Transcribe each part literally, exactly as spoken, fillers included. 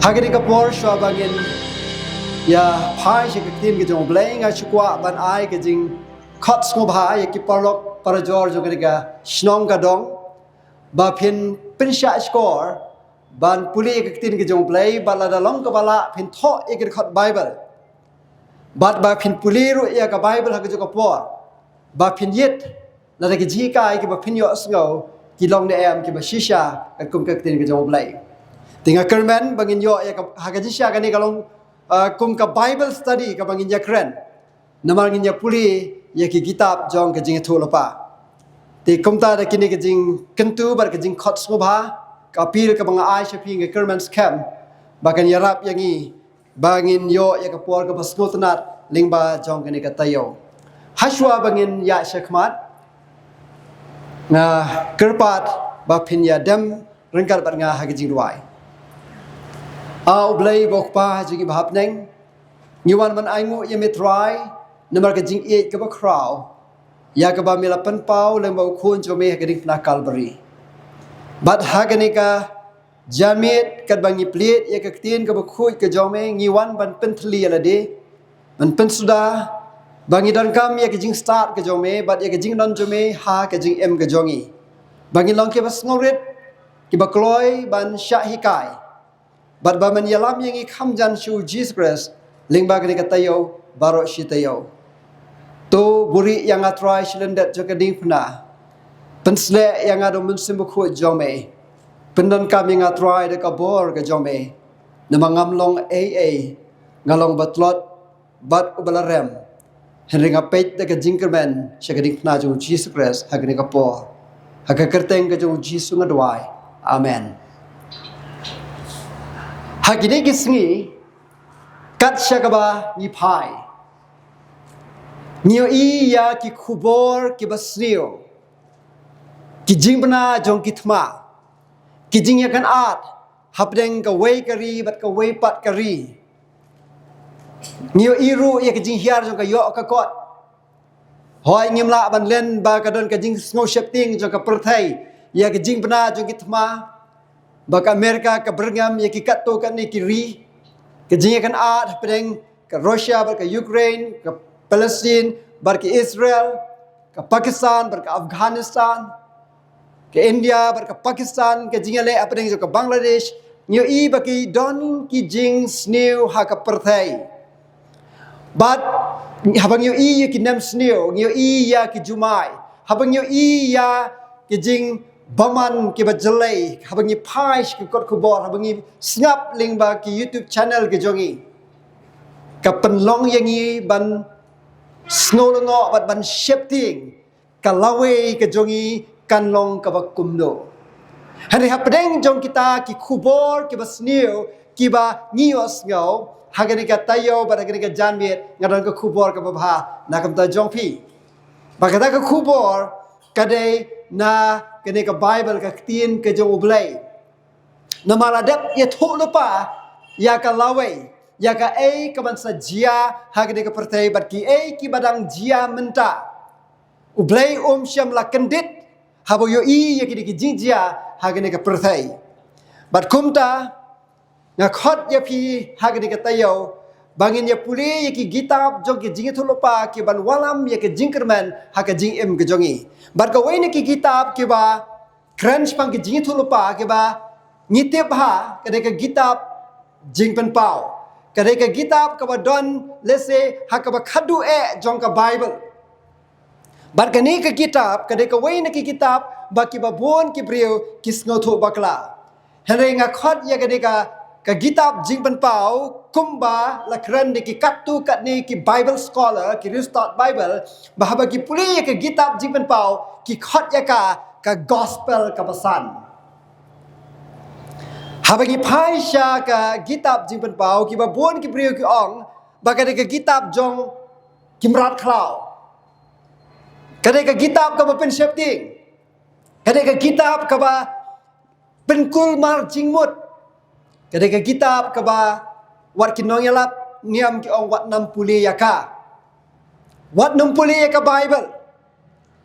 Ha kane ka por shuwa ba ngin ïa phai sha ka ktien ka jong U Blei, nga sngewkwah ban ai ka jingkhot sngewbha ïa ki paralok parajor jong kane ka shnong ka dong ba phin pynshah shkor ban pule ïa ka ktien ka jong U Blei, bad lada long kaba lah phin thoh ïa ka dkhot Baibl. Bad ba phin pule ruh ïa ka Baibl ha kajuh ka por, ba phin ïit lada ki jinghikai kiba phin ïohsngew ki long ne em kiba shisha katkum ka ktien ka jong U Blei. Te nga kyrmen ba ngin ïoh ïa ka, ha ka jingshisha kane ka long, ah, kum ka Bible study kaba ngin ïa kren. Namar ngin ïa pule ïa ki kitab jong ka jingïathuhlypa. Te kumta da kine ka jingkyntu bad ka jingkhot sngewbha, ka appeal kaba nga ai sha phi, nga kyrmen skhem ba kan ïarap ïa ngi ba ngin ïoh ïa ka por kaba sngewtynnat lyngba jong kane ka taïew. Hashwa ba ngin ïa shakmat, nga kyrpad ba phin ïa dem ryngkat bad nga ha ka jingduwai. A U Blei ba U Kpa jong ngi ba ha bneng, ngi wan ban ainguh ïa me Trai namar ka jingïeit kaba khraw ïa kaba me la pynpaw lyngba U Khun jong me ha ka diengphna Kalbari. Bad ha kane ka janmiet katba ngi plied ïa ka ktien kaba khuid ka jong me, ngi wan ban pynthylli ïa lade, ban pynsuda ba ngi donkam ïa ka jingstad ka jong me bad ïa ka jingdon jong me ha ka jingim ka jong ngi, ba ngi long kiba sngewrit, kiba kloi ban shah hikai, bad ba men ïalam ïa ngi kham jan sha U Jisu Khrist lyngba kane ka taïew baroh shi taïew. To buhrieh ïa nga Trai sha lyndet jong ka diengphna. Pynsleh ïa nga da U Mynsiem Bakhuid jong me. Pyndonkam ïa nga Trai da ka bor ka jong me. Namar ngam long ei ei, nga long ba tlot bad uba la rem. Hynrei nga peit da ka jingkyrmen sha ka diengphna jong U Jisu Khrist ha kane ka por. Ha ka kyrteng ka jong U Jisu nga duwai. Amen. Ha kine ki sngi, kat sha kaba ngi phai, ngi ïohi ïa ki khubor kiba sniew, ki jingbna jong ki thma, ki jingïakynad hapdeng kawei ka ri bad kawei pat ka ri. Ngi ïohi ruh ïa ka jinghiar jong ka ïoh ka kot. Hooid, ngim lah ban len ba ka don ka jingsngewsheptieng jong ka pyrthei ïa ka jingbna jong ki thma, ba ka Amerika ka byrngem ïa ki katto katne ki ri. Ka jingïakynad hapdeng ka Russia bad ka Ukraine, ka Palestine bad ka Israel, ka Pakistan bad ka Afghanistan, ka India bad ka Pakistan, ka jingïaleh hapdeng jong ka Bangladesh. Ngi ïohi ba ki don ki jingsniew ha ka pyrthei. Bad haba ngi ïohi ïa ki nemsniew, ngi ïohi ïa ki jumai, haba ngi ïohi ïa ki jingbymman kiba jyllei, haba ngi phai sha ki kot khubor, haba ngi sngap lyngba ki YouTube channel ki jong ngi, ka pynlong ïa ngi ban sngewlyngngoh bad ban sheptieng ka lawei ka jong ngi kan long kaba kumno. Hynrei hapdeng jong kita ki khubor kiba sniew kiba ngi ïohsngew ha kane ka taïew bad ha kane ka janmiet, nga don ka khubor kaba bha na ka bynta jong phi. Bad kata ka khubor ka dei na kane ka Baibl, ka ktien ka jong U Blei. Namar la dep ïathuhlypa ïa ka lawei, ïa kaei kaban sa jia ha kane ka pyrthei bad kiei kiba dang jia mynta. U Blei um shym la kyndit haba u ïohi ïa kine ki jingjia ha kane ka pyrthei. Bad kumta nga khot ïa phi ha kane ka taïew ba ngin ïa pule ïa ki kitab jong ki jingïathuhlypa kiban wallam ïa ka jingkyrmen ha ka jingim ka jong ngi. Bad kawei na ki kitab kiba kren shaphang ki jingïathuhlypa kiba ngi tip bha ka dei ka kitab Jingpynpaw. Ka dei ka kitab kaba don lehse ha kaba khadduh eh jong ka Baibl. Bad kane ka kitab ka dei kawei na ki kitab ba kiba bun ki briew ki sngewthuh bakla. Hynrei nga khot ïa kane ka, ka kitab Jingpynpaw kumba la kren da ki katto katne ki Bible scholar, ki Restored Bible, ba haba ki pule ïa ka kitab Jingpynpaw ki khot ïa ka ka gospel kaba san. Haba ngi phai sha ka kitab Jingpynpaw, kiba bun ki briew ki ong ba ka dei ka kitab jong ki mrad khlaw. Ka dei ka kitab kaba pynsheptieng. Ka dei ka kitab kaba pynkulmar jingmut. Ka dei ka kitab kaba wat ki nongïalap niam ki ong wat nym pule ïa ka. Wat nym pule ïa ka Baibl.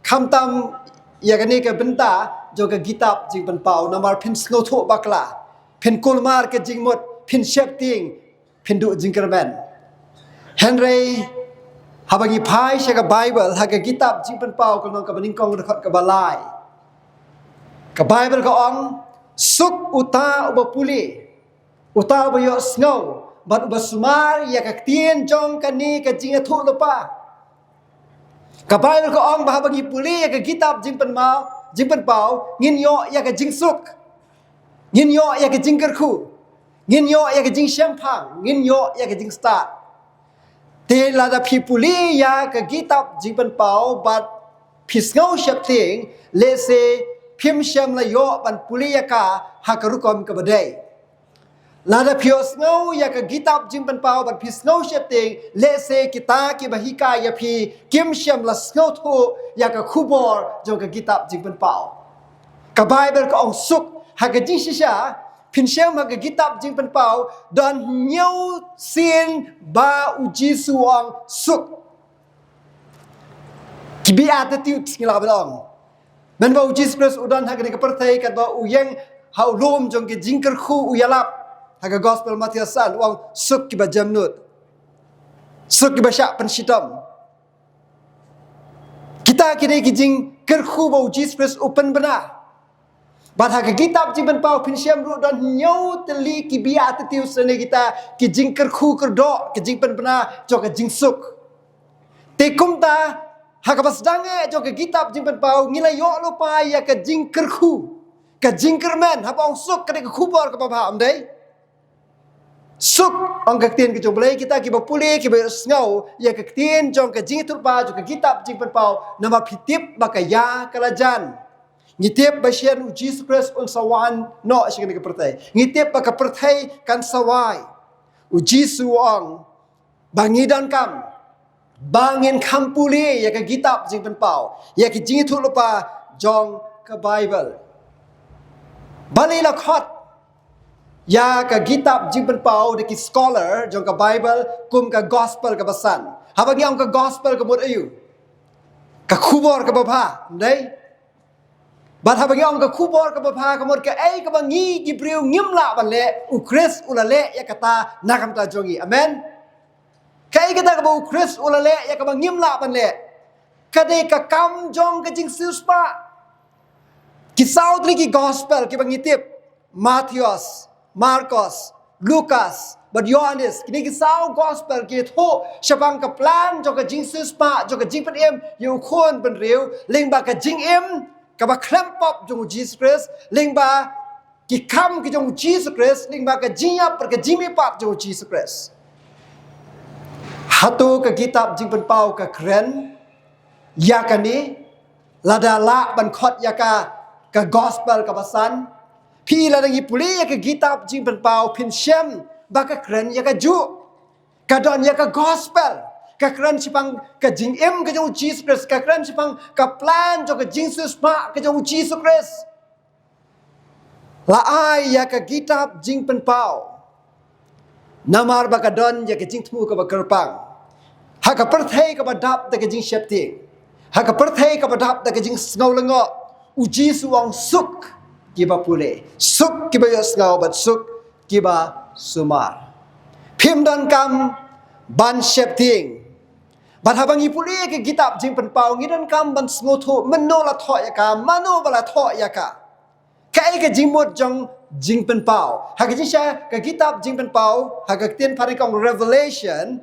Khamtam ïa kane ka bynta jong ka kitab Jingpynpaw, namar phin sngewthuh bakla, phin kulmar ka jingmut, phin sheptieng, phin duh jingkyrmen. Hynrei haba ngi phai sha ka Baibl, ha ka kitab Jingpynpaw ka lynnong kaba nyngkong, dkhot kaba lai, ka Baibl ka ong, "Suk uta uba pule, uta uba ïohsngew bad uba sumar ïa ka ktien jong kane ka jingïathuh lypa." Ka Baibl ka ong ba haba ngi pule ïa ka kitab Jingpynpaw, Jingpynpaw, ngin ïoh ïa ka jingsuk, ngin ïoh ïa ka jingkyrkhu, ngin ïoh ïa ka jingshemphang, ngin ïoh ïa ka jingstad. Te lada phi pule ïa ka kitab Jingpynpaw bad phi sngew sheptieng, lehse phim shym la ïoh ban pule ïa ka ha ka rukom kaba dei. Lada phi ïohsngew ïa ka kitab Jingpynpaw bad phi sngew sheptieng, lehse kita kiba hikai ïa phi kim shym la sngewthuh ïa ka khubor jong ka kitab Jingpynpaw. Ka Baibl ka ong, "Suk." Ha ka jingshisha, phin shem ha ka kitab Jingpynpaw don hynñiew sien ba U Jisu u ong, "Suk." Ki Beatitudes ngi lah ban ong. Mynba U Jisu Khrist u don ha kane ka pyrthei, katba u ïeng ha u lum jong ki jingkyrkhu, u ïalap ha ka Gospel Mathaios san, u ong, "Suk kiba jemnud, suk kiba shah pynshitom." Kita ki dei ki jingkyrkhu ba U Jisu Khrist u pynbna. Bad ha ka kitab Jingpynpaw phin shem ruh don hynñiew tylli ki Beatitudes, ne kita ki jingkyrkhu kyrdoh, ki jingpynbna jong ka jingsuk. Te kumta, ha kaba sdang eh jong ka kitab Jingpynpaw, ngi la ïoh lypa ïa ka jingkyrkhu, ka jingkyrmen, haba ong suk, ka dei ka khubor kaba bha, ym dei? Suk, ong ka ktien ka jong U Blei, kita kiba pule, kiba ïohsngew ïa ka ktien jong ka jingïathuhlypa jong ka kitab Jingpynpaw, namar phi tip ba ka ïa ka la jan. Ngi tip ba shen U Jisu Khrist un sa wan noh sha kane ka pyrthei. Ngi tip ba ka pyrthei kan sa wai. U Jisu u ong ba ngi donkam ba ngin kham pule ïa ka kitab Jingpynpaw, ïa ka jingïathuhlypa jong ka Baibl. Balei la khot ïa ka kitab Jingpynpaw da ki scholar jong ka Baibl kum ka Gospel kaba san? Haba ngi ong ka Gospel ka mut aïu? Ka khubor kaba bha, ym dei? Bad haba ngi ong ka khubor kaba bha, ka mut kaei kaba ngi ki briew ngim lah ban leh, U Khrist u la leh ïa kata na ka bynta jong ngi. Amen. Kaei kata kaba U Khrist u la leh ïa kaba ngim lah ban leh? Ka dei ka kam jong ka jingsiewspah. Ki saw tylli ki Gospel kiba ngi tip, Mathaios, Markos, Lukas bad Ïohannes, kine ki saw Gospel ki ïathuh shaphang ka plan jong ka jingsiewspah, jong ka jingpynim ïa u Khun Bynriew, lyngba ka jingim kaba khlem pop jong U Jisu Khrist, lyngba ki kam ki jong U Jisu Khrist, lyngba ka jingïap bad ka jingmihpat jong U Jisu Khrist. Hato ka kitab Jingpynpaw ka kren ïa kane? Lada lah ban khot ïa ka ka Gospel kaba san, phi, lada ngi pule ïa ka kitab Jingpynpaw phin shem ba ka kren ïa kajuh. Ka don ïa ka Gospel, ka kren shaphang ka jingim ka jong U Jisu Khrist, ka kren shaphang ka plan jong ka jingsiewspah ka jong U Jisu Khrist. La ai ïa ka kitab Jingpynpaw namar ba ka don ïa ka jingthmu kaba kyrpang. Ha ka pyrthei kaba dap da ka jingsheptieng, ha ka pyrthei kaba dap da ka jingsngew lyngngoh, U Jisu u ong suk kiba pule, suk kiba ïohsngew bad suk kiba sumar. Phim donkam ban sheptieng. Bad haba ngi pule ïa ka kitab Jingpynpaw, ngi donkam ban sngewthuh mynno la thoh ïa ka, mano ba la thoh ïa ka. Kaei ka jingmut jong Jingpynpaw? Ha ka jingshisha, ka kitab Jingpynpaw, ha ka ktien phareng ka ong Revelation,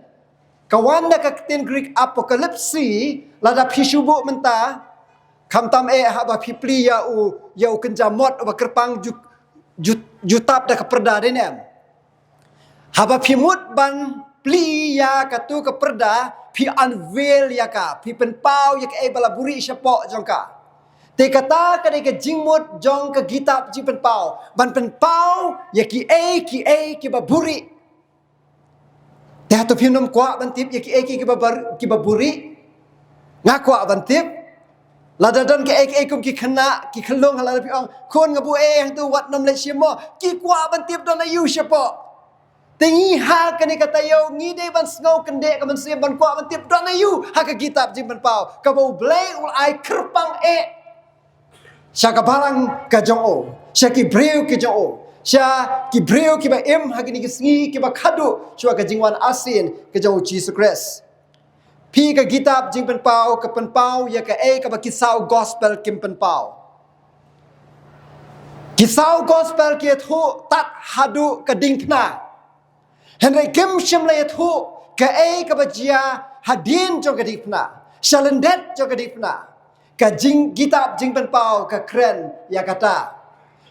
ka wan na ka ktien Greek apocalypse. Lada phi shu buh mynta, khamtam eh haba phi plie ïa u, ïa u kynja mot uba kyrpang ju, ju, ju tap da ka pyrda, dei ne em? Haba phi mut ban plie ïa katu ka pyrda, phi unveil ïa ka, phi pynpaw ïa kaei ba la buhrieh shapoh jong ka. Te kata ka dei ka jingmut jong ka kitab Jingpynpaw, ban pynpaw ïa kiei kiei kiba buhrieh. Te hato phim kwah ban tip ïa kiei kiei kiba bar-, kiba buhrieh? Nga kwah ban tip. Lada don kiei kiei kum ki khynnah ki khyllung, ha lada phi ong, khun, nga buh ei hangtu, wat nym leit shim mo, ki kwah ban tip don aïu shapoh. Te ngi ha kane ka taïew ngi dei ban sngew kyndit ka mynsiem ban kwah ban tip don aïu ha ka kitab Jingpynpaw kaba U Blei u la ai kyrpang eh sha ka balang ka jong u, sha ki briew ki jong u. sha ki briew kiba im ha kine ki sngi kiba khadduh shuwa ka jingwan arsien ka jong u Jisu Khrist. Phi, ka kitab Jingpynpaw ka pynpaw ïa kaei kaba ki saw gospel kim pynpaw. Ki saw gospel ki ïathuh tad haduh ka diengphna. Hynrei kim shym la ïathuh kaei kaba jia hadien jong ka diengphna, sha lyndet jong ka diengphna. Ka jing, kitab Jingpynpaw ka kren ïa kata.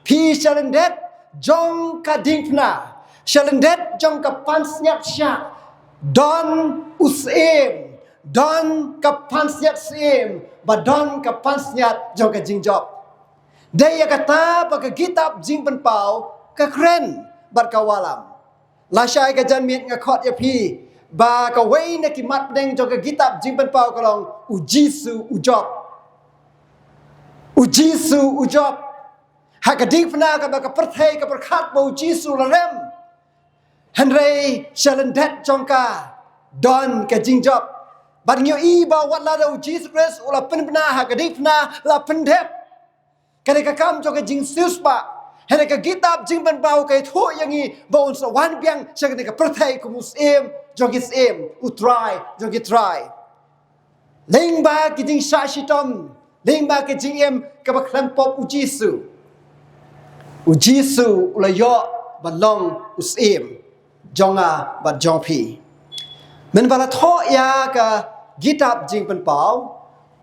Phi, sha lyndet jong ka diengphna, sha lyndet jong ka pansngiat shah, don u syiem, don ka pansngiat syiem, bad don ka pansngiat jong ka jingjop. Dei ïa kata ba ka kitab Jingpynpaw ka kren bad ka wallam. Lashai ka janmiet nga khot ïa phi ba kawei na ki mat pdeng jong ka kitab Jingpynpaw ka long u Jisu u jop. U Jisu u jop. Ha ka diengphna kaba ka pyrthei ka pyrkhat ba u Jisu la rem. Hynrei sha lyndet jong ka don ka jingjop. Bad ngi ïohi ba wat lada u Jisu Khrist u la pynbna ha ka diengphna la pyndep. Ka dei ka kam jong ka jingsiewspah. Hynrei ka kitab Jingpynpaw ka ïathuh ïa ngi ba un sa wan biang sha kane ka pyrthei kum u syiem jong ki syiem, u Trai jong ki trai. Lyngba ki jingshah shitom, lyngba ki jingim kaba khlem pop u Jisu, u Jisu u la ïoh ban long u syiem jong nga bad jong phi. Mynba la thoh ïa ka kitab Jingpynpaw,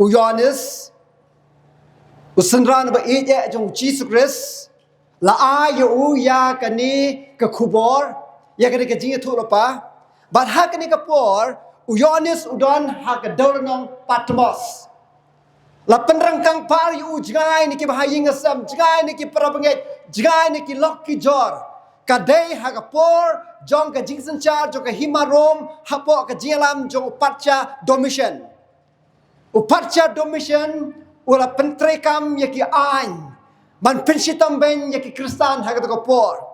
u Ïoannis, u synran ba ïeit eh jong u Jisu Khrist, la ai ïa u ïa kane ka khubor, ïa kane ka jingïathuhlypa. Bad ha kane ka por u Ïoannis u don ha ka dewlynnong Patmos. La pynryngkang par ïa u jngai na ki bahaïing hasem, jngai na ki parabangeit, jngai na ki lok ki jor. Ka dei ha ka por jong ka jingsynshar jong ka hima Rom, hapoh ka jingïalam jong u patsha Domitian. U patsha Domitian u la pyntreikam ïa ki aiñ ban pynshitom beiñ ïa ki Khristan ha kata ka por.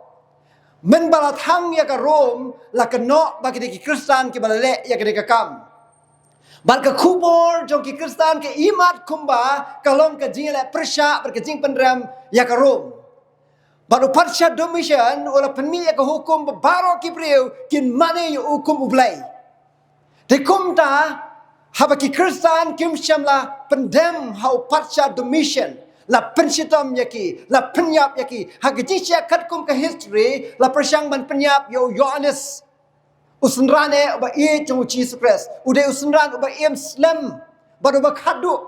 Mynba la thang ïa ka Rom, la kynnoh ba ki dei ki Khristan kiba la leh ïa kane ka kam. Bad ka khubor jong ki Khristan ka imat kumba ka long ka jingïaleh pyrshah bad ka jingpynrem ïa ka Rom. Bad u patsha Domitian u la pynmih ïa ka hukum ba baroh ki briew kin mane ïa u kum u blei. Te kumta, haba ki Khristan kim shym la pyndem ha u patsha Domitian, la pynshitom ïa ki, la pynïap ïa ki, ha ka jingshah katkum ka history, la pyrshang ban pynïap ïa u Ïoannis, u synran eh uba ïeit jong u Jisu Khrist, u dei u synran uba im slem bad uba khadduh.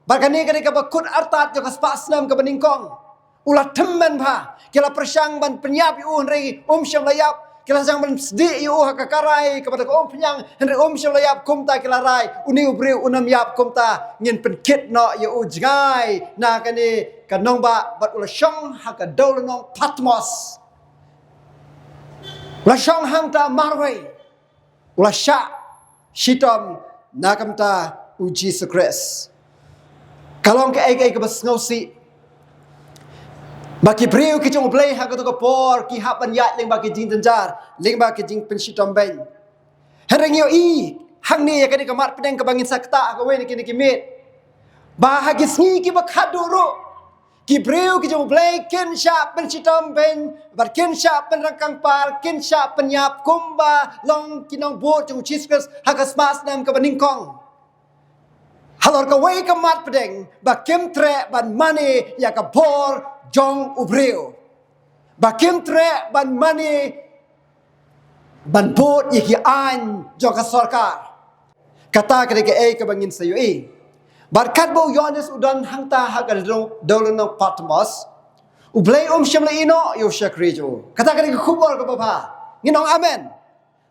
Bad kane ka dei kaba kut artat jong ka spah snem kaba nyngkong. U la tymmen bha, ki la pyrshang ban pynïap ïa u hynrei um shym la ïap, ki la pyrshang ban sdieh ïa u ha ka karai kaba da ka umphniang hynrei um shym la ïap, kumta ki la rai, une u briew un ym ïap, kumta ngin pynkit noh ïa u jngai na kane ka nongbah, bad u la shong ha ka dewlynnong Patmos. U la shong hangta marwei. U la shah shitom na ka bynta u Jisu Khrist. Ka long kaei kaei kaba sngewsih ba ki briew ki jong u Blei ha kato ka por ki hap ban ïaid lyngba ki jingjynjar, lyngba ki jingpynshitom beiñ. Hynrei ngi ïohi hangne ïa kane ka mat pdeng kaba ngin sa ktah ha kawei na kine ki miet, ba ha ki sngi kiba khadduh ruh ki briew ki jong u Blei kin shah pynshitom beiñ bad kin shah pynryngkang par, kin shah pynïap kumba long ki nongbud jong u Jisu Khrist ha ka spah snem kaba nyngkong. Halor kawei ka mat pdeng ba kim treh ban mane ïa ka bor jong u briew, ba kim treh ban mane ban bud ïa ki aiñ jong ka sorkar. Kata ka dei kaei kaba ngin sa ïohi. Bad katba u Ïoannis u don hangta ha ka dewlynnong Patmos, u Blei um shym la ïehnoh ïa u shakri jong u. Kata ka dei ka khubor kaba bha. Ngin ong amen.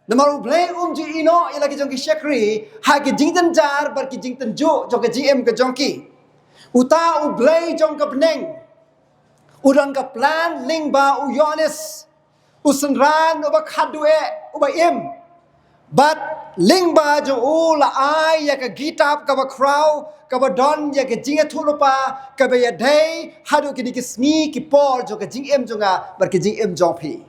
Namar u Blei um ju ïehnoh ïa la ki jong ki shakri ha ki jingjynjar bad ki jingtynjuh jong ka jingim ka jong ki. Uta u Blei jong ka bneng u don ka plan lyngba u Ïoannis, u synran uba khadduh eh, uba im. Bad lyngba jong u la ai ïa ka kitab kaba khraw kaba don ïa ka jingïathuhlypa kaba ïadei haduh kine ki sngi ki por jong ka jingim jong nga bad ka jingim jong phi.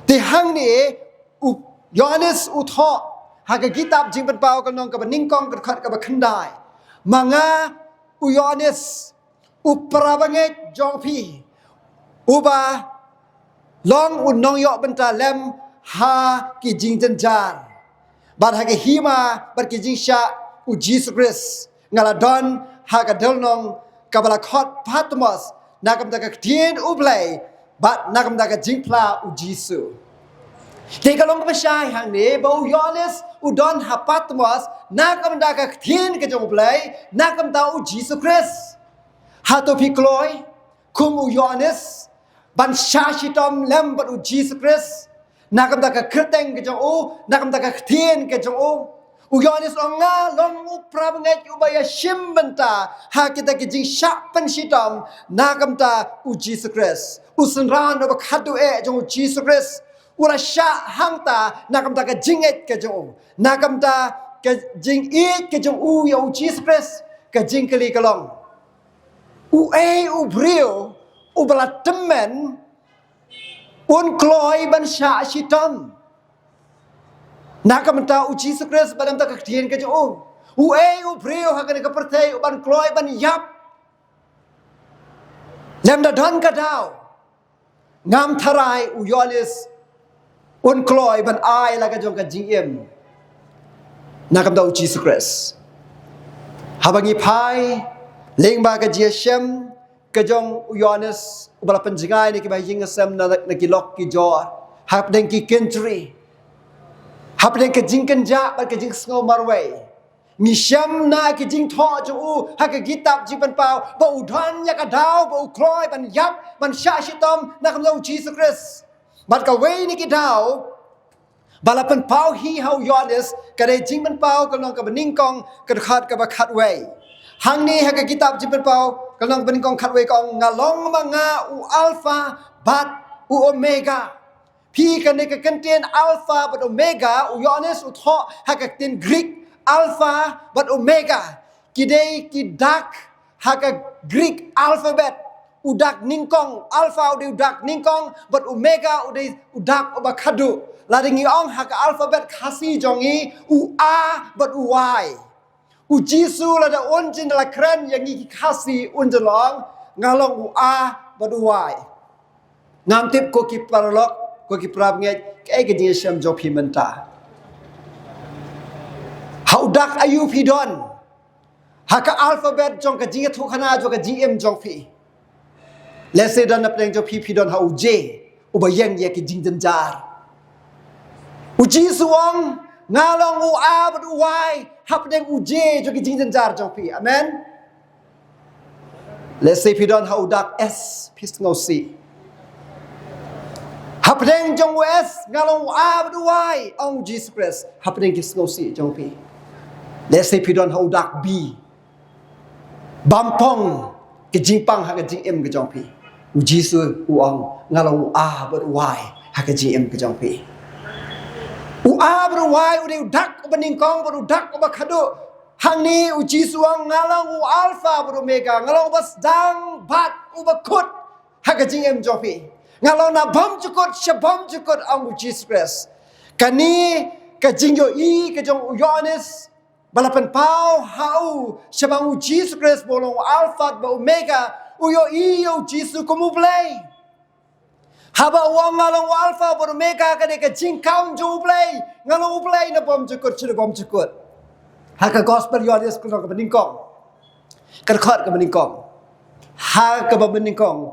Te hangne u Ïoannis u thoh ha ka kitab Jingpynpaw ka lynnong kaba nyngkong, ka dkhot kaba khyndai: Ma nga u Ïoannis, u parabangeit jong phi, uba Long u nongïoh bynta lem ha ki jingjynjar bad ha ka hima bad ki jingshah u Jisu Khrist. Nga la don ha ka dewlynnong kaba la khot Patmos na ka bynta ka ktien U Blei bad na ka bynta ka jingphla u Jisu. Te ka long kaba shai hangne ba u Ïoannis u don ha Patmos na ka bynta ka ktien ka jong U Blei, na ka bynta u Jisu Khrist. Hato phi kloi kum u Ïoannis ban shah shitom lem bad u Jisu Khrist na ka bynta ka kyrteng ka jong u, na ka bynta ka ktien ka jong u? U Ïoannis u ong, nga long u parabangeit uba ïashim bynta ha kita ki jingshah pynshitom na ka bynta u Jisu Khrist. U synran uba khadduh eh jong u Jisu Khrist u la shah hangta na ka bynta ka jingngeit ka jong u, na ka bynta ka jingïeit ka jong u ïa u Jisu Khrist. Ka jingkylli ka long, uei u briew uba la tymmen un kloi ban shah shitom na ka bynta u Jisu Khrist bad na ka bynta ka ktien ka jong u? Uei u briew ha kane ka pyrthei uban kloi ban ïap? Lymda don ka daw, ngam tharai u Ïoannis un kloi ban ai la ka jong ka jingim na ka bynta u Jisu Khrist. Haba ngi phai lyngba ka jingïashem ka jong u Ïoannis uba la pynjngai na ki bahaïing hasem, na, na ki lok ki jor, hapdeng ki kynjri, hapdeng ka jingkynjah bad ka jingsngew marwei, ngi shem na ki jingthoh jong u ha ka kitab Jingpynpaw ba u don ïa ka daw ba u kloi ban ïap, ban shah shitom na ka bynta u Jisu Khrist. Bad kawei na ki daw ba la pynpaw hi ha u Ïoannis ka dei Jingpynpaw ka lynnong kaba nyngkong, ka dkhot kaba khatwei. Hangne ha ka kitab Jingpynpaw ka lynnong kaba nyngkong khatwei ka ong, nga long ma nga u Alpha bad u Omega. Phi, kane ka kyntien Alpha bad Omega, u Ïoannis u thoh ha ka ktien Greek, Alpha bad Omega. Ki dei ki dak ha ka Greek alphabet. U dak nyngkong, Alpha u dei u dak nyngkong, bad Omega u dei u dak uba khadduh. Lada ngi ong ha ka alphabet Khasi jong ngi, u A bad u Y. U Jisu lada un jin la kren ïa ngi ki Khasi un jin long, nga long u A bad u Y. Ngam tip ko ki paralok, ko ki parabangeit, kaei ka jingïashem jong phi mynta. Ha u dak aïu phi don ha ka alphabet jong ka jingïathuhkhana jong ka jingim jong phi? Lehse don hapdeng jong phi, phi don ha u J, uba ïeng ïa ki jingjynjar. U Jisu u ong, nga long u A bad u Y hapdeng u J jong ki jingjynjar jong phi. Amen. Lehse phi don ha u dak S, phi sngewsih. Hapdeng jong u S nga long u A bad u Y, ong u Jisu Khrist, hapdeng ki sngewsih jong phi. Lehse phi don ha u dak B, bam phong ka jingpang ha ka jingim ka jong phi. U Jisu u ong, nga long u A bad u Y ha ka jingim ka jong phi. U A bad u Y u dei u dak uba nyngkong bad u dak uba khadduh. Hangne u Jisu u ong, nga long u Alpha bad Omega, nga long uba sdang bad uba kut ha ka jingim jong phi. Nga long na bymjukut sha bymjukut, ong u Jisu Khrist. Kane ka jingïohi ka jong u Ïoannis ba la pynpaw ha u shaphang u Jisu Khrist ba u long u Alpha bad Omega, u ïohi ïa u Jisu kum u Blei. Haba u ong nga long u Alpha bad Omega, kane ka jingkam jong u Blei, nga long u Blei na bymjukut sha bymjukut. Ha ka Gospel Ïoannis ka lynnong kaba nyngkong, ka dkhot kaba nyngkong. Ha kaba nyngkong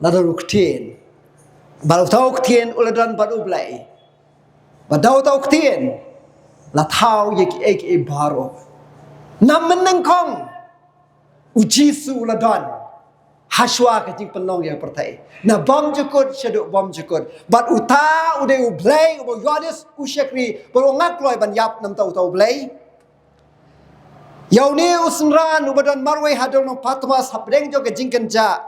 la don u Ktien, bad uta u Ktien u la don bad u Blei, bad da uta u Ktien la thaw ïa kiei kiei baroh. Na mynnyngkong u Jisu u la don, hashwa ka jingpynlong ïa ka pyrthei, na bymjukut shaduh bymjukut. Bad uta u dei u Blei uba u Ïoannis u shakri, bad u ong nga kloi ban ïap na bynta uta u Blei. Ïa une u synran uba don marwei ha dewlynnong Patmos hapdeng jong ka jingkynjah,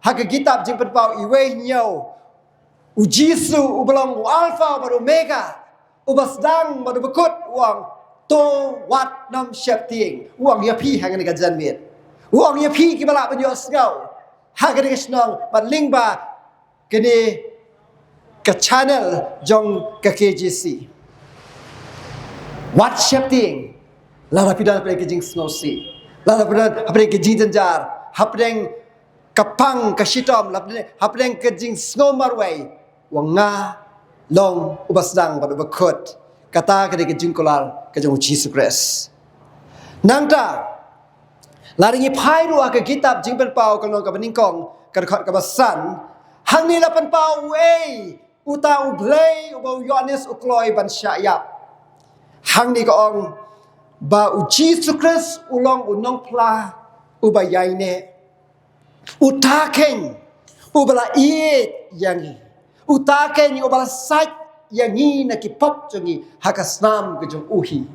ha ka kitab Jingpynpaw iwei hynñiew, u Jisu uba long u Alpha bad Omega, uba sdang bad uba kut, u ong, to wat nym sheptieng. U ong ïa phi ha kane ka janmiet. U ong ïa phi kiba lah ban ïohsngew ha kane ka shnong bad lyngba kane ka channel jong ka K J C. Wat sheptieng. Lada phi don hapdeng ka jingsngewsih, lada phi don hapdeng ka jingjynjar, hapdeng ka pang ka shitom, hapdeng, hapdeng ka jingsngew marwei, wa nga long uba sdang bad uba kut. Kata ka dei ka jingkular ka jong u Jisu Khrist. Nangta, lada ngi phai ruh ha ka kitab Jingpynpaw ka lynnong kaba nyngkong, ka dkhot kaba san, hangne la pynpaw uei uta U Blei uba u Ïoannis u kloi ban shah ïap. Hangne ka ong ba u Jisu Khrist u long u nongphla uba ïaineh. Uta keiñ uba la ïeit ïa ngi. Uta keiñ uba la sait ïa ngi na ki pop jong ngi ha ka snam ka jong u hi.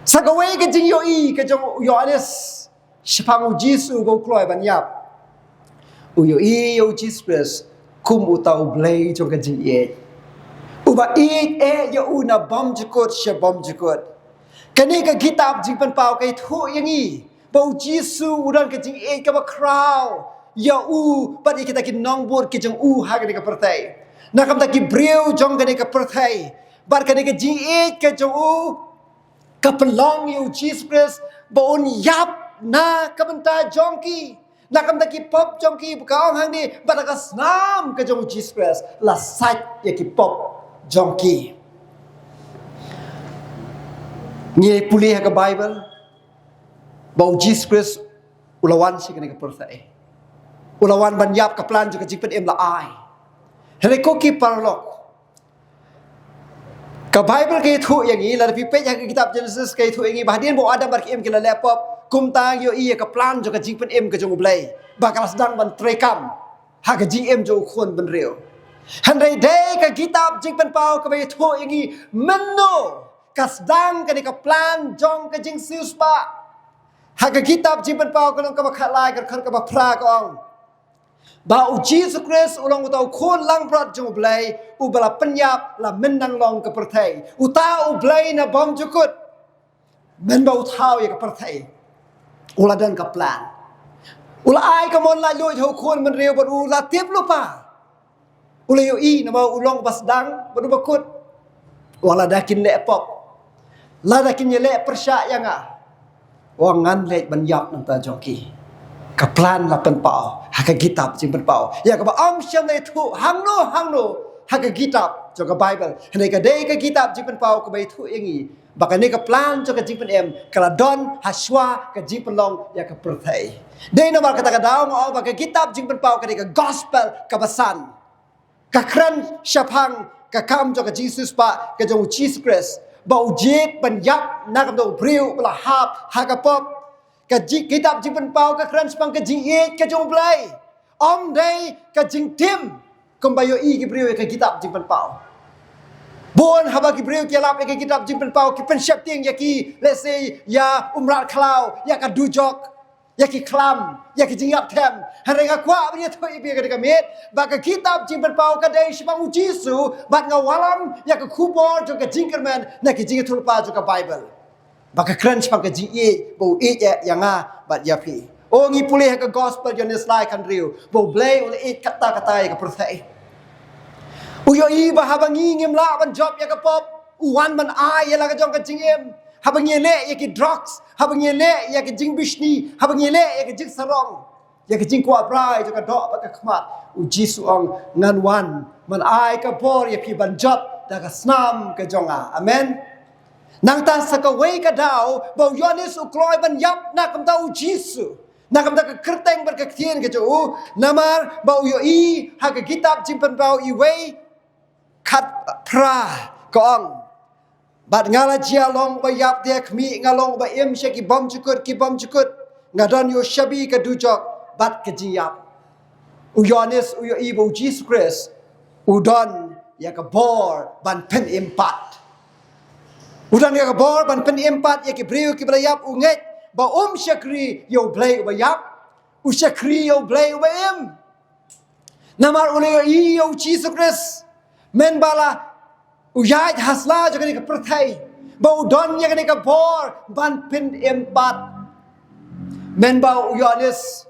Sa kawei ka jingïohi ka jong u Ïoannis shaphang u Jisu uba u kloi ban ïap. U ïohi ïa u Jisu Khrist kum uta U Blei jong ka jingïeit, uba ïeit eh ïa u na bymjukut sha bymjukut. Kane ka kitab Jingpynpaw ka ïathuh ïa ngi ba u Jisu u don ka jingïeit kaba khraw ïa u bad ïa kita ki nongbud ki jong u ha kane ka pyrthei, na ka bynta ki briew jong kane ka pyrthei. Bad kane ka jingïeit ka jong u ka pynlong ïa u Jisu Khrist ba un ïap na ka bynta jong ki, na ka bynta ki pop jong ki. Ba ka ong hangne, bad ha ka snam ka jong u Jisu Khrist la sait ïa ki pop jong ki. Ngi pule ha ka Baibl ba u Jisu Khrist u la wan sha kane ka pyrthei, u la wan ban ïap. Ka plan jong ka jingpynim la ai. Hynrei ko ki paralok, ka Baibl ka ïathuh ïa ngi, lada phi peit ha ka kitab Genesis, ka ïathuh ïa ngi ba hadien ba u Adam bad ka Im ki la leh pop, kumta ngi ïohi ïa ka plan jong ka jingpynim ka jong U Blei ba ka la sdang ban treikam ha ka jingim jong u khun bynriew. Hynrei dei ka kitab Jingpynpaw kaba ïathuh ïa ngi mynno ka sdang kane ka plan jong ka jingsiewspah. Ha ka kitab Jingpynpaw ka lynnong kaba khatlai, ka dkhot kaba phra, ka ong ba u Jisu Khrist u long uta u khun langbrot jong U Blei uba la pynïap la mynta nang long ka pyrthei. Uta U Blei na bymjukut, mynba u thaw ïa ka pyrthei, u la don ka plan. U la ai ka mon laitluid ha u khun bynriew bad u la tip lypa. U la ïohi namar u long uba sdang bad uba kut. Wat lada kin leh pop, lada kin ïaleh pyrshah ïa nga, wat ngan leit ban ïap na ka bynta jong ki. Ka plan la pynpaw ha ka kitab Jingpynpaw, ïa kaba ym shym la ïathuh hangno hangno ha ka kitab jong ka Baibl. Hynrei ka dei ka kitab Jingpynpaw kaba ïathuh ïa ngi ba kane ka plan jong ka jingpynim ka la don ha shuwa ka jingpynlong ïa ka pyrthei. Dei namar kata ka daw nga ong ba ka kitab Jingpynpaw ka dei ka gospel kaba san. Ka kren shaphang ka kam jong ka jingsiewspah ka jong u Jisu Khrist, ba u jied ban ïap na ka bynta u briew uba la hap ha ka pop. Ka ji-, kitab Jingpynpaw ka kren shaphang ka jingïeit ka jong U Blei, ym dei ka jingtim kumba ïohi ki briew ïa ka kitab Jingpynpaw. Bun haba ki briew ki ïalap ïa ka kitab Jingpynpaw ki pynsheptieng ïa ki, let's say, ïa u mrad khlaw, ïa ka dujok, ïa ki khlam, ïa ki jingïap them. Hynrei nga kwah ban ïathuh ïa phi ka dei ka miet ba ka kitab Jingpynpaw ka dei shaphang u Jisu, bad nga wallam ïa ka khubor jong ka jingkyrmen na ki jingïathuhlypa jong ka Baibl. Ba ka kren shaphang ka jingïeit, ba u ïeit ïa, ïa nga bad ïa phi. O, ngi pule ha ka gospel Ïoannis lai khathynriew ba U Blei u la ïeit katta katta ïa ka pyrthei. U ïohi ba haba ngi ngim lah ban jop ïa ka pop, u wan ban ai ïa la ka jong ka jingim. Haba ngi leh ïa ki drugs, haba ngi leh ïa ka jingbishni, haba ngi leh ïa ka jingsarong, ïa ka jingkwah brai jong ka doh bad ka khmat, u Jisu ong, ngan wan ban ai ka bor ïa phi ban jop da ka snam ka jong nga. Amen. Nangta sa kawei ka daw ba u Ïoannis u kloi ban ïap na ka bynta u Jisu, na ka bynta ka kyrteng bad ka ktien ka jong u, namar ba u ïohi ha ka kitab Jingpynpaw iwei khatphra, ka ong, bad nga la jia long uba ïap da khmih, nga long uba im sha ki bymjukut ki bymjukut, nga don ïa u shabi ka dujok bad ka jingïap. U Ïoannis u ïohi ba u Jisu Khrist u don ïa ka bor ban pynim pat. U don ïa ka bor ban pynim pat ïa ki briew kiba la ïap. U ngeit ba um shakri ïa U Blei uba ïap, u shakri ïa U Blei uba im. Namar u la ïohi ïa u Jisu Khrist, mynba la u ïaid ha sla jong kane ka pyrthei, ba u don ïa kane ka bor ban pynim pat. Mynba u Ïoannis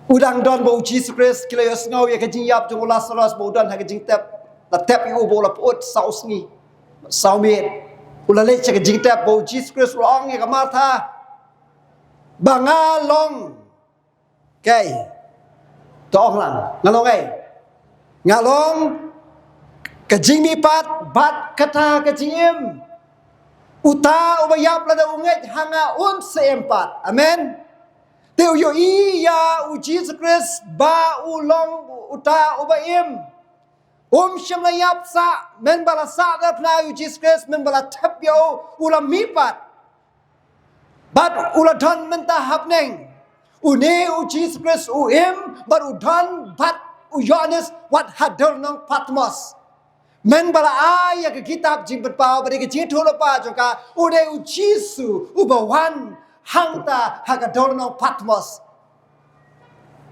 u dang don bad u Jisu Khrist, ki la ïohsngew ïa ka jingïap jong u Lasaros ba u don ha ka jingtep. La tep ïa u ba u la pyut saw sngi saw miet. U la leit sha ka jingtep bad u Jisu Khrist u la ong ïa ka Martha ba nga long, kei, to ong lang, nga long ei? Nga long ka jingmihpat bad kata ka jingim. Uta uba ïap lada u ngeit ha nga un sa im pat. Amen. Te u ïohi ïa u Jisu Khrist ba u long uta uba im. Um shym la ïap sah, mynba la sah da phna ïa u Jisu Khrist, mynba la thep ïa u, u la mihpat. Bad u la don mynta ha bneng. Une u Jisu Khrist u im, bad u don bad u Ïoannis wat ha dewlynnong Patmos. Mynba la ai ïa ka kitab Jingpynpaw bad ïa ka jingïathuhlypa jong ka, u dei u Jisu uba wan hangta ha ka dewlynnong Patmos.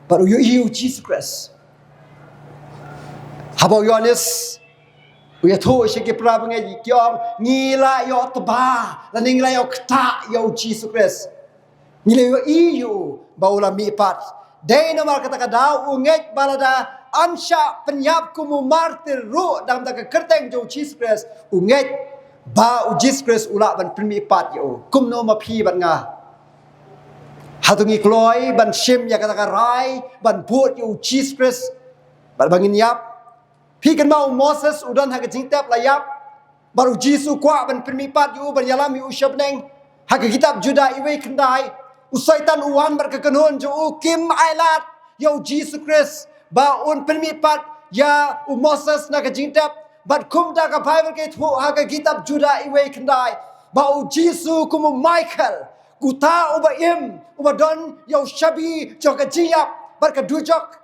Bad u ïohi u Jisu Khrist. Haba u Ïoannis u ïathuh sha ki para bangeit, ki ong, ngi la ïoh tba lane ngi la ïoh ktah ïa u Jisu Khrist. Ngi la ïohi ïa u ba u la mihpat. Dei namar kata ka daw u ngeit ba lada yn shah pynïap kum u martir ruh dang da ka kyrteng jong u Jisu Khrist, u ngeit ba u Jisu Khrist u lah ban pynmihpat ïa u. Kumno ma phi bad nga? Hato ngi kloi ban shim ïa kata ka rai ban bud ïa u Jisu Khrist bad ba ngin ïap? Phi kynmaw u Moses u don ha ka jingtep, la ïap. Bad u Jisu u kwah ban pynmihpat ïa u, ban ïalam ïa u sha bneng. Ha ka kitab Juda iwei khyndai, u Soitan u wan bad ka kynhun jong u, kim ailad ïa u Jisu Khrist ba un pynmihpat ïa u Moses na ka jingtep. Bad kumta ka Baibl ka ïathuh ha ka kitab Juda iwei khyndai ba u Jisu kum u Michael, uta uba im, uba don ïa u shabi jong ka jingïap bad ka dujok,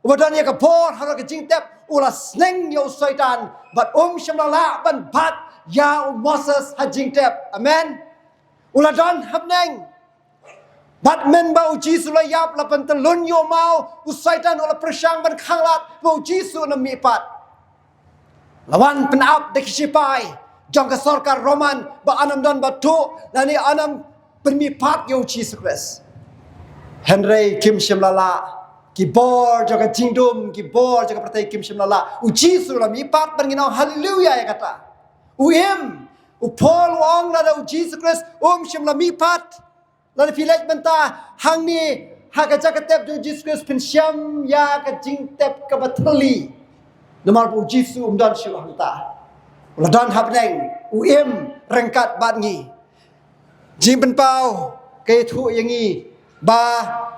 uba don ïa ka bor halor ka jingtep, u la sneng ïa u Soitan bad um shym la lah ban bat ïa u Moses ha jingtep. Amen. U la don ha bneng. Bad mynba u Jisu la ïap, la pyntyllun ïa u maw, u Soitan u la pyrshang ban khanglad ba u Jisu un ym mihpat. La wan pynap da ki shipai jong ka sorkar Roman ba yn ym don bathuh lane yn ym pynmihpat ïa u Jisu Khrist. Hynrei kim shym la lah. Ki bor jong ka jingdum, ki bor jong ka pyrthei kim shym la lah. U Jisu u la mihpat bad ngin ong haleluya ïa kata. U im, u Paul u ong lada u Jisu Khrist um shym la mihpat, lada phi leit mynta hangne ha ka jaka tep jong u Jisu Khrist, phin shem ïa ka jingtep kaba thylli. Namar ba u Jisu um don shuh hangta. U la don ha bneng, u im ryngkat bad ngi. Jingpynpaw ka ïathuh ïa ngi ba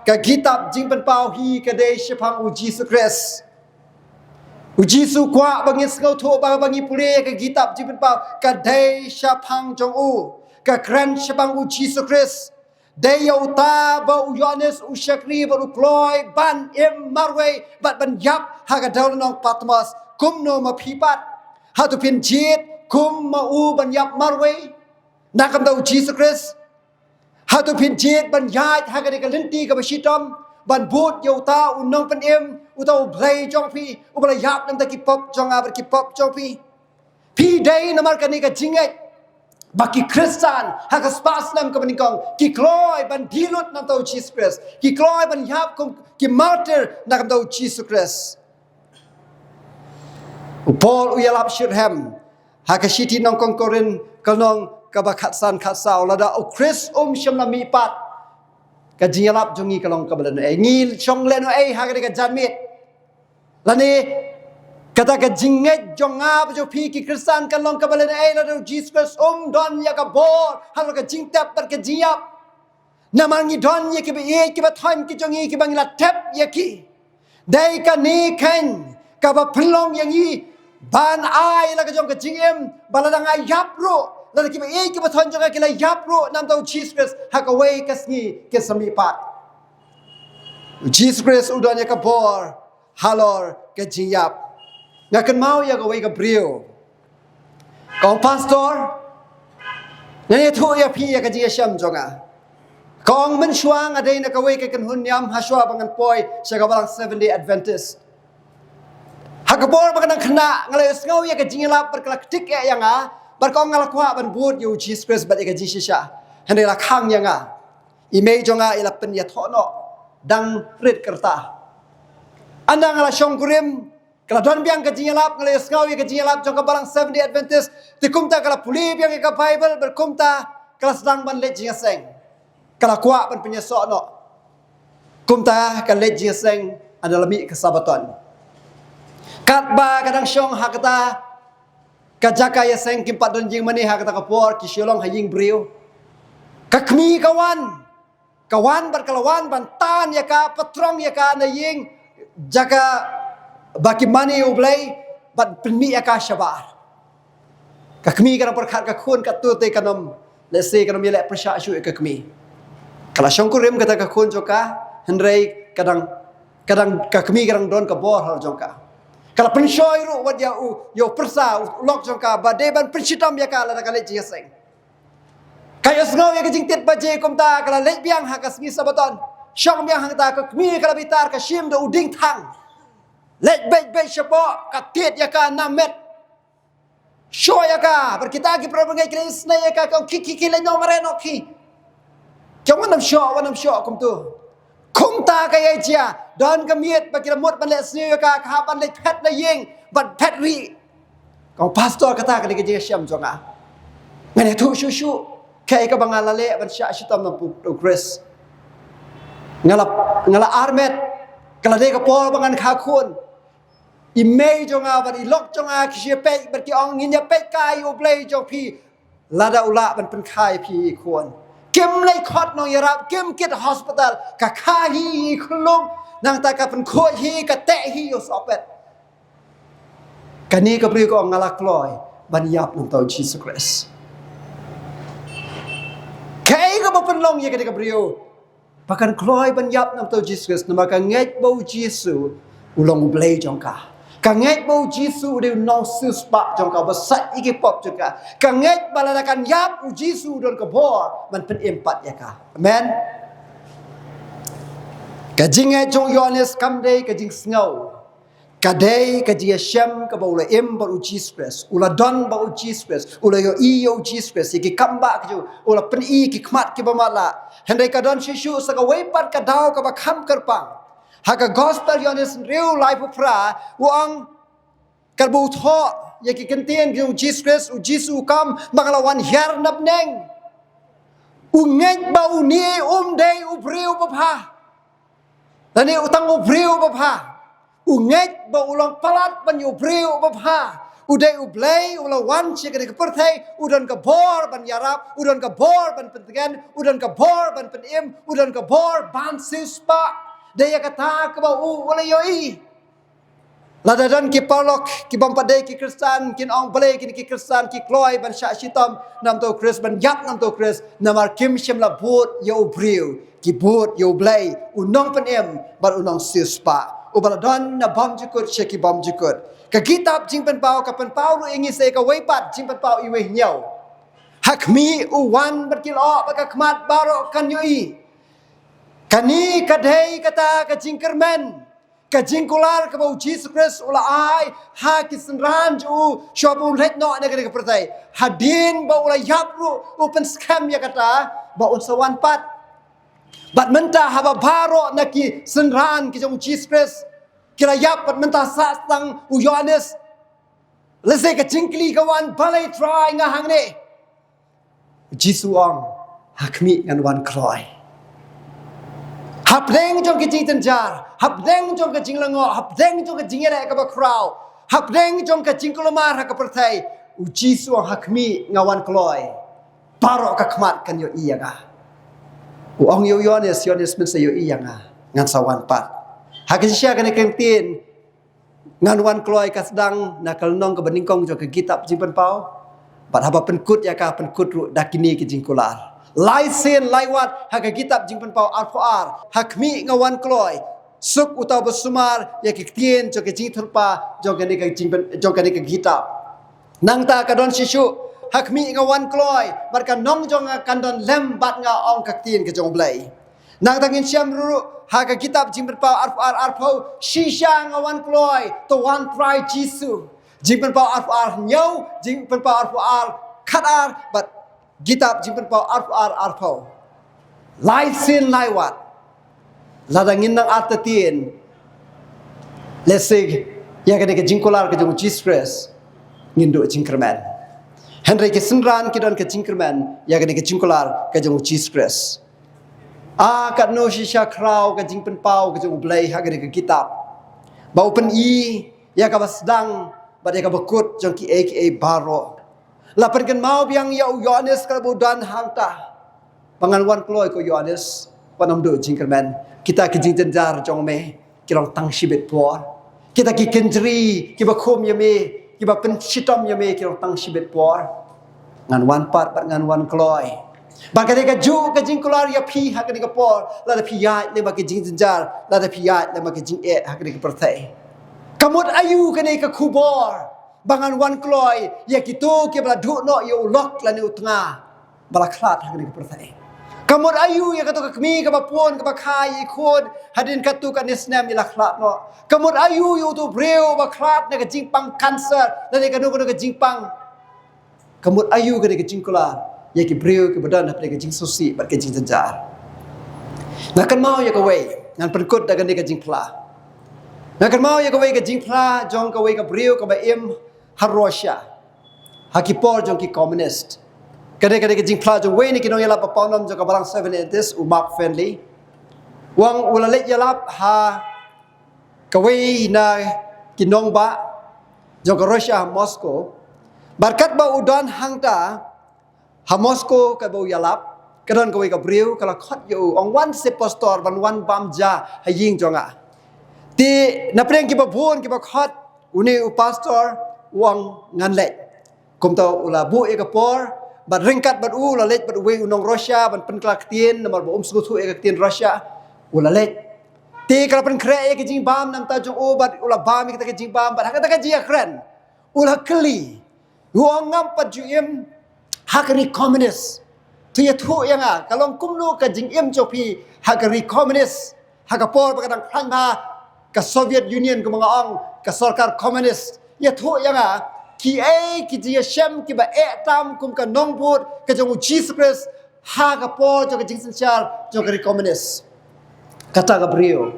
ka kitab Jingpynpaw hi ka dei shaphang u Jisu Khrist. U Jisu u kwah ba ngin sngewthuh ba, ba ngi pule ka kitab Jingpynpaw ka dei shaphang jong u, ka kren shaphang u Jisu Khrist. Dei ïa uta ba u Ïoannis u shakri bad u kloi ban im marwei bad ban ïap ha ka dewlynnong Patmos. Kumno ma phi pat? Hato phin jied kum ma u ban ïap marwei na ka bynta u Jisu Khrist? Hato phin jied ban ïaid ha kane ka lynti kaba shitom ban bud ïa uta u nongpynim, uta u Blei jong phi, uba la ïap na ka bynta ki pop jong nga bad ki pop jong phi? Phi dei namar kane ka jingngeit ba ki Khristan ha ka spah snem kaba nyngkong ki kloi ban die lut na ka bynta u Jisu Khrist, ki kloi ban ïap kum ki martir na ka bynta u Jisu Khrist. U Paul u ïalap shitrhem ha ka shithi nyngkong Korinth ka lynnong kaba khatsan khatsaw, lada u Khrist um shym la mihpat, ka jingïalap jong ngi ka long kaba lehnohei. Ngi shong lehnohei ha kane ka janmiet. Lane kata ka jingngeit jong nga bad jong phi ki Khristan kan long kaba lehnohei lada u Jisu Khrist um don ïa ka bor halor ka jingtep bad ka jingïap. Namar ngi don ïa kiba ïeit kiba thoiñ ki jong ngi kiba ngi la tep ïa ki. Dei kane keiñ kaba pynlong ïa ngi ban ai la ka jong ka jingim ba lada nga ïap ruh, lada kiba ïeit kiba thoiñ jong nga ki la ïap ruh na ka bynta u Jisu Khrist, ha kawei ka sngi kin sa mihpat. U Jisu Khrist u don ïa ka bor halor ka jingïap. Nga kynmaw ïa kawei ka briew. Ka ong, "Pastor, ngan ïathuh ïa phi ïa ka jingïashem jong nga." Ka ong, "Mynshuwa nga dei na kawei ka kynhun niam ha shuwa ba ngan poi sha ka balang Seventh Day Adventist. Ha ka por ba ka dang khynnah nga la ïohsngew ïa ka jingïalap bad ka la ktik eh ïa nga, bad ka ong nga la kwah ban bud ïa u Jisu Khrist bad ïa ka jingshisha. Hynrei la khang ïa nga. I mei jong nga i la pynïathoh noh dang rit kyrta. Ynda nga la shongkurim, ka la don biang ka jingïalap, nga la ïohsngew ïa ka jingïalap jong ka balang Seventh Day Adventist. Te kumta ka la pule biang ïa ka Baibl, bad kumta ka la sdang ban leit jingïaseng. Ka la kwah ban pynïasoh noh. Kumta ka leit jingïaseng ynda la mih ka Sabaton." Katba ka dang shong ha kata ka jaka ïaseng, kim pat don ïing mane ha kata ka por, ki shu long ha ïing briew. Ka kmie ka wan, ka wan bad ka la wan ban tan ïa ka, patrong ïa ka na ïing jaka ba ki mane ïa U Blei, bad pynmih ïa ka shabar. Ka kmie ka dang pyrkhat ka khun katto te kan ym, lehse kan ym ïaleh pyrshah shuh ïa ka kmie. Ka la shongkurim kata ka khun jong ka, hynrei ka dang, ka dang, ka kmie ka dang don ka bor halor jong ka. Ka la pynshoi ruh wat ïa u, ïa u pyrsa, u lok jong ka, ba dei ban pynshitom ïa ka lada ka leit jingïaseng. Ka ïohsngew ïa ka jingtied baje kumta, ka la leit biang ha ka sngi Sabaton. Shong biang hangta, ka kmie ka la bitar, ka shim da u diengthang. Leit beit beit shapoh, ka tied ïa ka na met. Shoi ïa ka, bad kita ki para bangeit ki la isynei ïa ka, ka ong, "Khie, khie, khie, leit noh mareh noh khie. Khie, wat nym shoh, wat nym shoh kumto." Kumta ka ïa jia, don ka miet ba ki la mut ban leh sniew ïa ka, ka hap ban leit phet na ïing, ban phet rieh. Ka ong, "Pastor, kata ka dei ka jingshem jong nga. Ngan ïathuh shuh shuh kaei kaba nga la leh ban shah shitom na U Khrist. Nga la, nga la armet, ka la dei ka por ba ngan kha khun. I mei jong nga bad i lok jong nga ki shu peit bad ki ong, 'Ngin ïa peit kai ïa U Blei jong phi lada u lah ban pynkha ïa phi i khun.'" Kim leit khot nongïarap, kim kit hospital, ka kha hi i khyllung, nangta ka pynkhuid hi, ka teh hi ïa u sohpet. Kane ka briew ka ong, "Nga la kloi ban ïap na bynta U Jisu Khrist." Kaei kaba pynlong ïa kane ka briew ba kan kloi ban ïap na bynta U Jisu Khrist? Namar ka ngeit ba U Jisu u long U Blei jong ka. Ka ngeit ba U Jisu u dei u nongsiewspah jong ka, ba sait ïa ki pop jong ka. Ka ngeit ba lada kan ïap, U Jisu u don ka bor ban pynim pat ïa ka. Amen. Ka jingngeit jong u Ïoannis kam dei ka jingsngew. Ka dei ka jingïashem kaba u la im bad U Jisu Khrist, u la don bad U Jisu Khrist, u la ïohi ïa U Jisu Khrist, ïa ki kam ba ka jong u, u la pyni ki khmat kiba matlah. Hynrei ka don shisha sa kawei pat ka daw kaba kham kyrpang. Ha ka Gospel Ïoannis hynriew, laiphew phra, u ong, katba u thoh ïa ki ktien ki jong U Jisu Khrist, U Jisu u kam, ba nga la wan hiar na bneng. U ngeit ba une um dei u briew babha. Lane u tang u briew babha. U ngeit ba u long palat ban ïa u briew babha. U dei U Blei, u la wan sha kane ka pyrthei, u don ka bor ban ïarap, u don ka bor ban pyntngen, u don ka bor ban pynim, u don ka bor ban siewspah. Dei ïa kata kaba u, u la ïohi. Lada don ki paralok ki bym pat dei ki Khristan, kin ong balei kine ki Khristan ki kloi ban shah shitom na bynta U Khrist, ban ïap na bynta U Khrist, namar kim shym la bud ïa u briew, ki bud ïa U Blei, u nongpynim bad u nongsiewspah, uba la don na bymjukut sha ki bymjukut. Ka kitab Jingpynpaw ka pynpaw ruh ïa ngi sa ïa kawei pat, Jingpynpaw wei hynñiew. Ha khmih u wan bad ki lyoh bad ka khmat baroh kan ïohi. Kane ka dei kata ka jingkyrmen, ka jingkular kaba U Jisu Khrist u la ai ha ki synran jong u, shuwa ba un leit noh na kane ka pyrthei. Hadien ba u la ïap ruh u pynskhem ïa kata ba un sa wan pat. Bad mynta haba baroh na ki synran ki jong U Jisu Khrist ki la ïap, bad mynta sah tang u Ïoannis. Lehse ka jingkylli ka wan, balei Trai nga hangne? Jisu ong, ha khmih ngan wan kloi. Hapdeng jong ka jingjynjar, hapdeng jong ka jinglyngngoh, hapdeng jong ka jingïaleh kaba khraw, hapdeng jong ka jingkulmar ha ka pyrthei, U Jisu ong, ha khmih nga wan kloi. Baroh ka khmat kan ïohi ïa nga. U ong ïa u Ïoannis, Ïoannis, men sa ïohi ïa nga, ngan sa wan pat. Ha ka jingshisha kane ka ktien ngan wan kloi ka sdang na ka lynnong kaba nyngkong jong ka kitab Jingpynpaw. Bad haba pynkut ïa ka, pynkut ruh da kine ki jingkular. Lai sien lai wat ha ka kitab Jingpynpaw arphew ar, ha khmih nga wan kloi. Suk uta uba sumar ïa ki ktien jong ka jingthulpa jong kane ka jingpyn-, jong kane ka kitab. Nangta ka don shisha, ha khmih nga wan kloi, bad ka nong jong nga kan don lem bad nga, ong ka ktien ka jong U Blei. Nangta ngin shem ruh ha ka kitab Jingpynpaw arphew ar arphew, shisha nga wan kloi, to wan Trai Jisu. Jingpynpaw arphew ar hynñiew, Jingpynpaw arphew ar khatar, bad kitab Jingpynpaw arphew ar arphew. Lai sien lai wat. Lada ngin nang artatien, lehse ïa kane ka jingkular ka jong U Jisu Khrist ngin duh jingkyrmen. Hynrei ki synran ki don ka jingkyrmen ïa kane ka jingkular ka jong U Jisu Khrist. A katno shisha khraw ka jingpynpaw ka jong U Blei ha kane ka kitab. Ba u pyni ïa kaba sdang bad ïa kaba kut jong kiei kiei baroh. La pynkynmaw biang ïa u Ïoannis kaba u don hangta ba ngan wan kloi ko Ïoannis, wat nym duh jingkyrmen. Kita ki jingjynjar jong me ki long tang shibit por. Kita ki kynjri kiba khum ïa me, kiba pynshitom ïa me, ki long tang shibit por. Ngan wan pat bad ngan wan kloi. Ba ka dei kajuh ka jingkular ïa phi ha kane ka por, lada phi ïaid lem bad ki jingjynjar, lada phi ïaid lem bad ki jingeh ha kane ka pyrthei. Ka mut aïu kane ka khubor ba ngan wan kloi ïa kito kiba la duh noh ïa u lok lane u tnga ba la khlad ha kane ka pyrthei? Ka mut aïu ïa kato ka kmie kaba pun kaba kha ïa i khun hadien katto katne snem i la khlad noh? Ka mut aïu ïa uto u briew ba khlad na ka jingpang cancer lane kano kano ka jingpang? Ka mut aïu kane ka jingkular ïa ki briew kiba don hapdeng ka jingsngewsih bad ka jingjynjar? Nga kynmaw ïa kawei, ngan pynkut da kane ka jingphla. Nga kynmaw ïa kawei ka jingphla jong kawei ka briew kaba im ha Russia ha ki por jong ki komunist. Kane, kane ka jingphla jong uwei na ki nongïalap ba pawnam jong ka balang Seventh Adventist, u Mark Finley. U ong u la leit ïalap ha kawei na ki nongbah jong ka Russia ha Moscow. Bad katba u don hangta ha Moscow, katba u ïalap, ka don kawei ka briew ka la khot ïa u, ong, wan seh pastor, ban wan bam ja ha ïing jong nga. Te napdeng kiba bun kiba khot, une u pastor u ong, ngan leit. Kumta u la buh ïa ka por bad ryngkat bad u la leit bad uwei u nong Russia ban pynkylla ktien, namar ba um sngewthuh ïa ka ktien Russia. U la leit. Te ka la pynkhreh ïa ka jingbam na ka bynta jong u bad u la bam ïa kata ka jingbam bad ha kata ka jingïakren u la kylli, u ong, ngam pat ju im ha ka ri komunist. To ïathuh ïa nga, ka long kumno ka jingim jong phi ha ka ri komunist, ha ka por ba ka dang khlaiñ bha ka Soviet Union, kumba nga ong, ka sorkar komunist. Ïathuh ïa nga kiei ki jingïashem kiba eh tam kum ka nongbud ka jong u Jisu Khrist ha ka por jong ka jingsynshar jong ka ri komunist. Kata ka briew,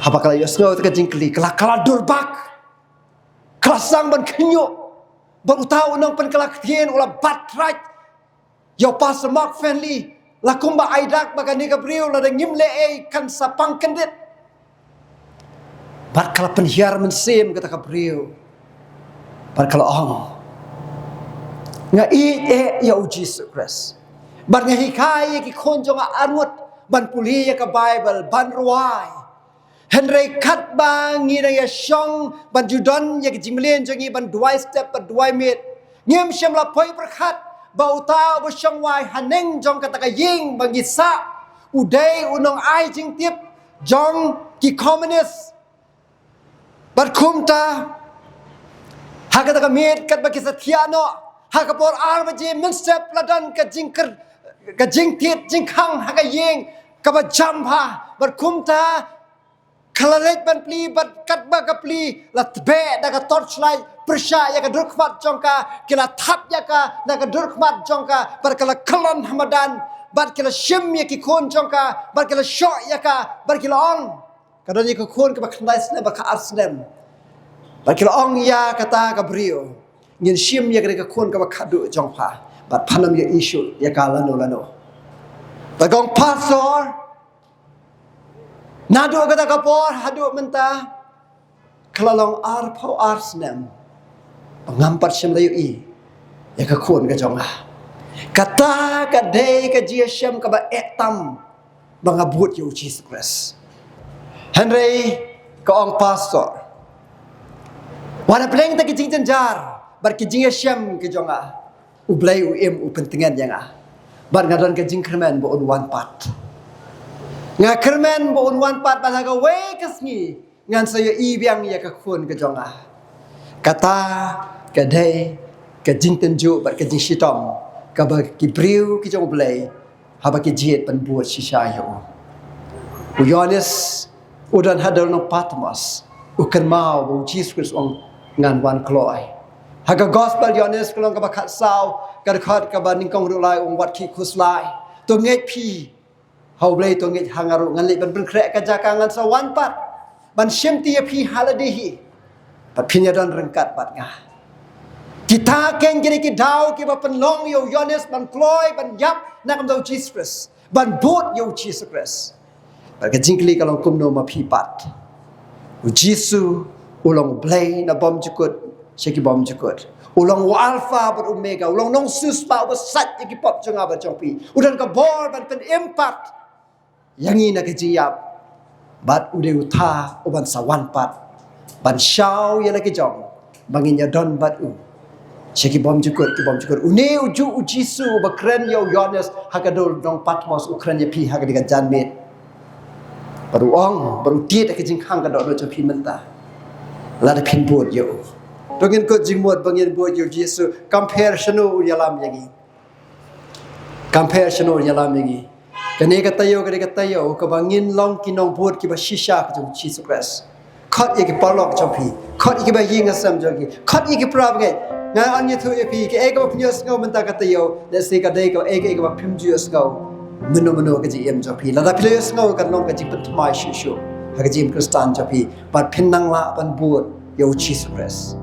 haba ka la ïohsngew ïa ka jingkylli, ka la, ka la durbak, ka la sdang ban khynñiuh. Bad uta u nongpynkylla ktien u la bat trai ïa u Pastor Mark Finley, la kumba ai dak ba kane ka briew lada ngim leh ei kan sa pang kyndit. Bad ka la pynhiar mynsiem kata ka briew. Bad ka la ong, nga ïeit eh ïa u Jisu Khrist. Bad nga hikai ïa ki khun jong nga arngut ban pule ïa ka Baibl, ban rwai. Hynrei katba ngi dang ïashong ban ju don ïa ka jingmlien jong ngi ban duwai step bad duwai miet, ngim shym la poi pyrkhat ba uta uba shong wai haneng jong kata ka ïing ba ngi sah u dei u nongai jingtip jong ki komunist. Bad kumta ha kata ka miet, katba ki sa thiah noh, ha ka por ar baje mynstep la don ka jingkyrkhu, ka jingthied jingkhang ha ka ïing kaba jam bha. Bad kumta ka la leit ban plie, bad katba ka plie la tbeh da ka torchlight pyrshah ïa ka durkhmat jong ka, ki la thap ïa ka da ka durkhmat jong ka, bad ka la kyllon ha madan, bad ki la shim ïa ki khun jong ka, bad ki la shoh ïa ka, bad ki la ong, ka don ïa ka khun kaba khyndai snem bad ka ar snem. Bad ki la ong ïa kata ka briew, ngin shim ïa kane ka khun kaba khatduh jong pha bad phan ym ïohi shuh ïa ka lano lano. Bad ka ong, Pastor, naduh kata ka por haduh mynta ka la long arphew ar snem ba ngam pat shym la ïohi ïa ka khun ka jong nga. Kata ka dei ka jingïashem kaba eh tam ba nga bud ïa u Jisu Khrist. Hynrei ka ong, Pastor, wat hapdeng kita ki jingjynjar bad ki jingïashem ki jong nga, U Blei u im, u pyntngen ïa nga. Bad nga don ka jingkyrmen ba un wan pat. Nga kyrmen ba un wan pat, bad ha kawei ka sngi ngan sa ïohi biang ïa ka khun ka jong nga. Kata ka dei ka jingtynjuh bad ka jingshitom kaba ki briew ki jong U Blei, haba ki jied ban bud shisha ïa u. U Ïoannis u don ha dewlynnong Patmos, u kynmaw ba u Jisu Khrist u ong, ngan wan kloi. Ha ka Gospel Ïoannis ka lynnong kaba khatsaw, ka dkhot kaba nyngkong haduh lai, u ong, wat khih khuslai. To ngeit phi ha U Blei, to ngeit ha nga ruh. Ngan leit ban pynkhreh ka jaka, ngan sa wan pat ban shimti ïa phi ha lade hi, bad phin ïadon ryngkat bad nga. Kita keiñ ki dei ki daw kiba pynlong ïa u Ïoannis ban kloi, ban ïap na ka bynta u Jisu Khrist, ban bud ïa u Jisu Khrist. Bad ka jingkylli ka long, kumno ma phi pat? U Jisu U long Blei na bymjukut sha ki bymjukut. U long u Alpha bad Omega, u long nongsiewspah uba sait ïa ki pop jong nga bad jong phi. U don ka bor ban pynim pat ïa ngi na ka jingïap. Bad u dei uta uban sa wan pat ban shaw ïa la ki jong ba ngin ïa don bad u sha ki bymjukut ki bymjukut. Une u juh u Jisu uba kren ïa u Ïoannis ha ka dul nong Patmos, u kren ïa phi ha ka dei ka janmiet. Bad u ong, bad u tied ha ka jingkhang ka dohnud jong phi mynta, lada phin bud ïa u. To ngin kut jingmut ba ngin bud ïa u Jisu. Kam pher shano u ïalam ïa ngi. Kam pher shano u ïalam ïa ngi. Kane ka taïew, kane ka taïew kaba ngin long ki nongbud kiba shisha ka jong u Jisu Khrist. Khot ïa ki paralok jong phi, khot ïa kiba ïing ha sem jong ki, khot ïa ki parabangeit. Nga ong ïathuh ïa phi, kaei kaba phin ïohsngew mynta ka taïew, lehse ka dei kaei kaei kaba phim ju ïohsngew mynno mynno ka jingim jong phi. Lada phi la ïohsngew, kan long ka jingpynthymmai shuh shuh ha ka jingim Khristan jong phi. Bad phin nang lah ban bud ïa u Jisu Khrist.